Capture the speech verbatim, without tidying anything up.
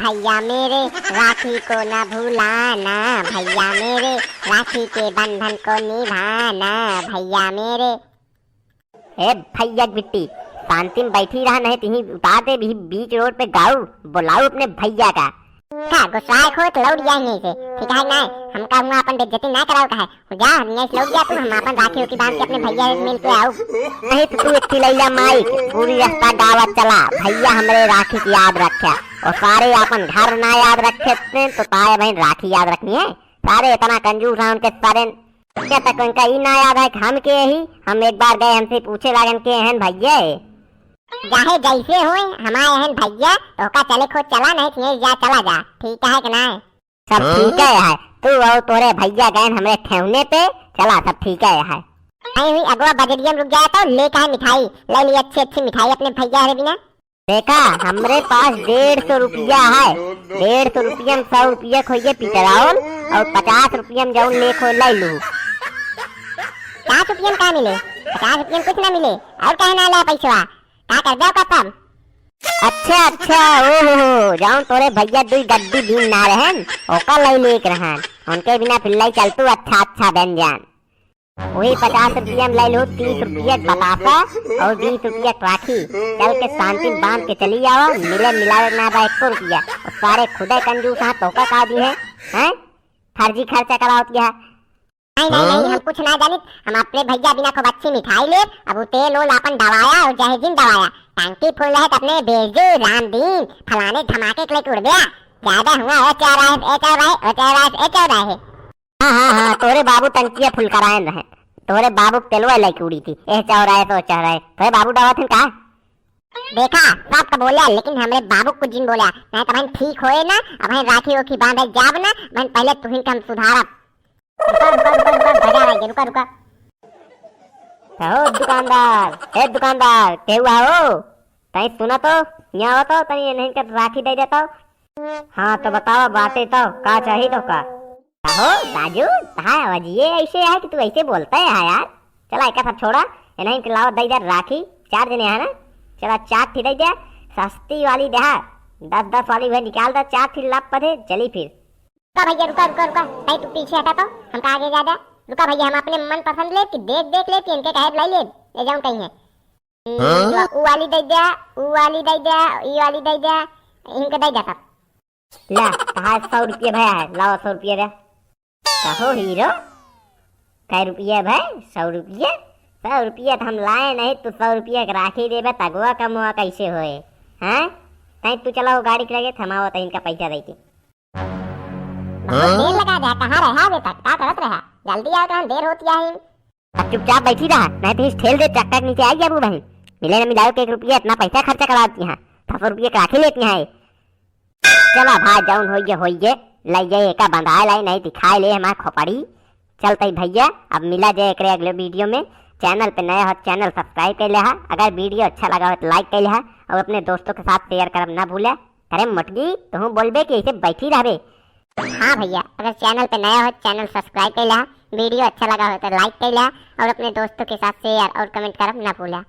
भैया मेरे, राखी को ना भुलाना, भैया मेरे, राखी के बंधन को निभाना, भैया मेरे। ए भैया के बिट्टी, शांति में बैठी रहा, नहीं तो यहीं उतार दे, भी बीच रोड पे गाऊ, बुलाऊ अपने भैया का। का गुस्साए खो तो लौट जाए यहीं से, ठीक है ना? हमका हुआ अपन बेइज्जती ना कराओ का है। जा, यहीं से लौट जा तू, हम अपन राखी उखी बांध के अपने भैया से मिल के आऊ। नहीं तो तू एक ठे लैला माइक, पूरी रास्ता गावत चला, भैया हमरे राखी की याद रखे, और सारे अपन घर ना याद रखे तो ताए बहन राखी याद रखनी है। सारे इतना कंजूस हैं उनके सारे, क्या तक उनका ई ना याद है कि हम के ही, हम एक बार गए, हमसे पूछे लागन के हैं भैया। चाहे जैसे होए, हमारे हैं भैया, तोका चले खो चला, नहीं तो यहीं जा, चला जा, ठीक है कि ना? सब ठीक है, है। तू और तोरे भैया गए हमरे ठेहुने पे, चला, सब ठीक है, है। नहीं हुई, अगवा बजरिया में रुक जाए तो ले कहे मिठाई, ले ली अच्छी अच्छी मिठाई अपने भैया रे बिना। देखा, हमरे पास डेढ़ सौ रुपया है, डेढ़ सौ रुपया में सौ रुपया खोइए पेट्रोल और पचास रुपया में जौन ले खो ले लू। पचास रुपया में का मिले? पचास रुपया में कुछ ना मिले। और कहे ना ले पैसवा, का कर दे ओका तब? अच्छा, अच्छा, ओहो, जौन तोरे भैया दुई गड्डी बीन ना रहन, ओका लई लेक रहन। उनके बिना फिर लई चल तू अच्छा, अच्छा व्यंजन। वही पचास रुपया में लई लू तीस रुपया के बतासा और बीस रुपया के राखी। चल के शांति में बांध के चली आवा, मिले मिलावे ना बा एको रुपया। और सारे खुदे कंजूस हैं, तोका का दी है, हैं? फर्जी खर्चा करावत है। नहीं, नहीं, नहीं, हाँ? हम कुछ ना जानित। हम अपने भैया बिना खूब अच्छी मिठाई ले, अब वो तेल ओल आपन दवाया और जहेजिन दवाया। टंकी फुल रहे तो अपने बेजू, रामदीन, फलाने धमाके के लेके उड़ गया। ज्यादा हुआ, ए चौराहे, ए चौराहे, ए चौराहे, ए चौराहे। हाँ, हाँ, हाँ, तोरे बाबू टंकिया फुल कराए रहे। तोरे बाबू के तेलवा लेके उड़ी थी। ए चौराहे तो चौराहे। तोरे बाबू दवा थे का? देखा, सब तो बोला, लेकिन हमरे बाबू कुछ जिन बोला। नहीं तो बहन ठीक होए ना, अब बहन राखी ओखी बांधे जाब ना, बहन पहले तुहिन के हम सुधारब। रुका, रुका, रुका, रुका, भजा भाई, रुका, रुका। कहो दुकानदार, ए दुकानदार, केहू आओ? तनी सुना तो, यहाँ आओ तो, तनी इन्हीं के राखी दे देता। हाँ तो बताओ, बाटे तो, का चाही तो का? कहो राजू, तहार आवाजिए ऐसे है कि तू ऐसे बोलता है यार। चला, एका सब छोड़ा, इन्हीं के लावा दे दे राखी, चार जने हैं ना, चला चार ठी दे दे, सस्ती वाली दे, दस दस वाली वह निकाल दे, चार ठी लाभ पदे, चली फिर। रुका भैया, रुका, रुका, रुका। भाई, तू पीछे हटा तो, हमका आगे जा दे। रुका भैया, हम अपने मन पसंद ले कि देख, देख ले कि इनके कहे लाई ले, ले जाऊं कहीं है। हम्म, हाँ? उ वाली दे दे, उ वाली दे दे, ई वाली दे दे, इनके दे दे सब। ला, तहार सौ रुपया भया है, लावा सौ रुपया दे। कहो हीरो, कै रुपया भाई? सौ रुपया? सौ रुपया तो हम लाए नहीं, तू सौ रुपया के राखी देबे, तगवा कमवा कैसे होए? हैं? तई तू चला हो गाड़ी के लगे, थमाओ तो इनका पैसा दे के। बहुत देर लगा दे, कहाँ रहा अबे तक? का करत रहा? जल्दी आओ, तो हम देर होती आई। अब चुपचाप बैठी रहा, नहीं तो इस ठेल दे चक्का के नीचे आई जाबू बहन। मिले न मिलाओ के एक रुपया इतना पैसा खर्चा करा देती हैं, दस रुपये के राखी लेती हैं। चला भाई, जौन होइए होइए, लई जाए एका बंधाए लाई, नहीं दिखाए ले हमार खोपड़ी। चलते भैया, अब मिला जाए एकरे अगले वीडियो में। चैनल पे नया हो, चैनल सब्सक्राइब कर लेहा। अगर वीडियो अच्छा लगा हो तो लाइक कर लेहा और अपने दोस्तों के साथ शेयर करब ना भूले। अरे मोटकी, तुहूँ बोलबे कि ऐसे बैठी रहबे? हाँ भैया, अगर चैनल पे नया हो, चैनल सब्सक्राइब कर लेहा, वीडियो अच्छा लगा हो तो लाइक कर लेहा और अपने दोस्तों के साथ शेयर और कमेंट करब ना भूला।